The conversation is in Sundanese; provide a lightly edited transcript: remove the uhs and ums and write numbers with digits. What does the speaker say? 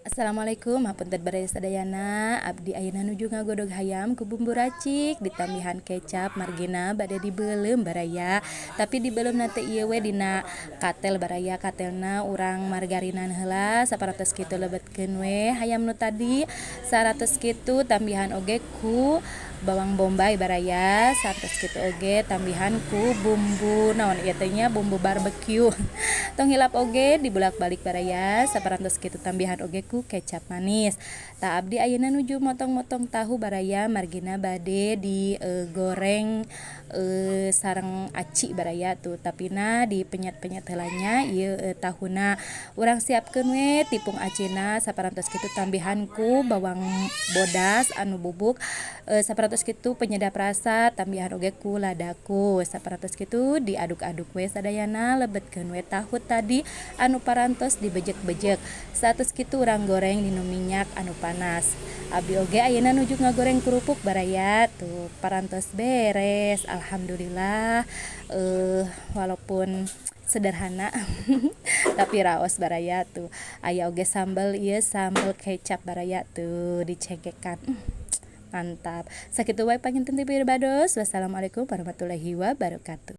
Assalamualaikum, hapunten baraya sadayana. Abdi ayeuna nuju ngagodog hayam ku bumbu racik ditambihan kecap, margina bade dibeuleum, baraya. Tapi dibeuleumna teh ieu we dina katel, baraya. Katelna urang margarinan heula, saparantos kitu lebetkeun we hayam nu tadi. Saatos kitu tambihan oge ku bawang bombay, baraya. Satos kitu oge tambihan ku bumbu naon ieu teh nya, bumbu barbecue. Tong hilap oge dibulak-balik, baraya. Saparantos kitu tambihan oge ku kecap manis. Tah, abdi ayeuna nuju motong-motong tahu, baraya, margina bade digoreng sareng aci, baraya. Tuh, tapina dipenyet-penyet heula nya ieu tahuna. Urang siapkeun we tipung acina, saparantos kitu tambihan ku bawang bodas anu bubuk, saparantos kitu penyedap rasa, tambihan oge ku ladaku. Saparantos kitu diaduk-aduk we sadayana, lebetkeun we tahu tadi anu parantos dibejek-bejek. Saatos kitu urang goreng dina minyak anu panas. Abdi oge ayeuna nuju ngagoreng kerupuk, baraya. Tuh, parantos beres, alhamdulillah. Walaupun sederhana tapi raos, baraya. Tuh, aya oge sambel ieu, sambel kecap, baraya. Tuh, dicengkekan, mantap. Sakitu wae panginten ti Bados. Wassalamualaikum warahmatullahi wabarakatuh.